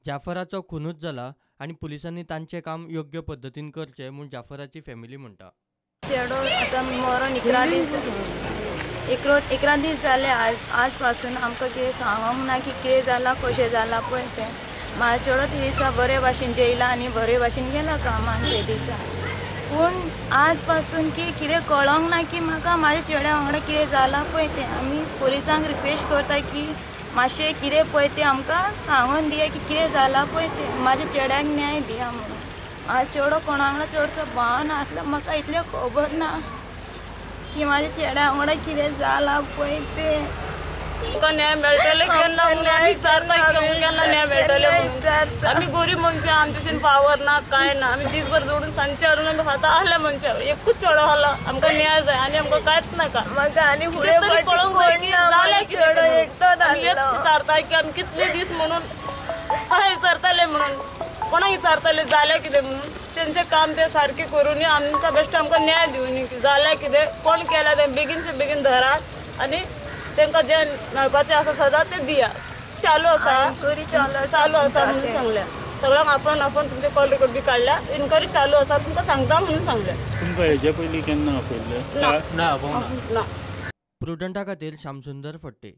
जाफराचो खुनूच जाला आनी पुलिसांनी तांचें काम योग्य पद्दतीन करचें म्हूण जाफराची फॅमिली म्हणटा. चेडो आतां मरोन 11 दीस 11 दीस जाले. आज पासून आमकां कितें सांगोंक ना की कितें जालां, कशें जालां पळय तें. म्हाजो चेडो ते दिसा बरे भाशेन जेयला आनी बरे भाशेन गेला कामाक ते दिसा. पूण आज पासून की कितें कळोंक ना की म्हाका म्हाज्या चेड्या वांगडा कितें जालां पळय तें. आमी पुलिसांक रिक्वेस्ट करता की मातशें कितें पळय तें आमकां सांगून दिया की कितें जालां पळय तें, म्हाज्या चेड्याक न्याय दिया म्हणून. म्हाजो चेडो कोणा वांगडा चडसो भोंवना, म्हाका इतलें खबर ना की म्हाज्या चेड्या वांगडा कितें जालां पळय तें. तुमकां न्याय मेळटले केन्ना म्हणून आमी विचारता की केन्ना न्याय मेळटले म्हणून. आमी गरीब मनशां, आमचे पावर ना, कांय ना. आमी दीसभर जोडून सांजचे हाडून आमी खाता आहले मनशां, एकूच चेडो आहला, आमकां न्याय जाय आनी आमकां कांयच नाका. कितें तरी कळोंक जाय की जालें कितें. विचारता की आमी कितले दीस म्हणून अशें विचारताले म्हणून, कोणाक विचारताले जालें कितें म्हणून. तेंचें काम ते सारकें करूनी आमकां बेश्टें आमकां न्याय दिवनी की जालें कितें, कोण केलें तें बेगीनचे बेगीन धरात आनी तांकां जें मेळपाचें आसा सदां तें दिया. चालू आसा, चालू आसा म्हणून सांगल्या सगळ्यांक. आपोवन आपोवन तुमचे कॉल रेकॉर्ड बी काडल्या, इन्क्वायरी चालू आसा तुमकां सांगता म्हणून सांगलें. तुमकां हेजे पयलीं केन्ना आपयल्लें? ना. प्रुडंटा खातीर श्यामसुंदर फडते.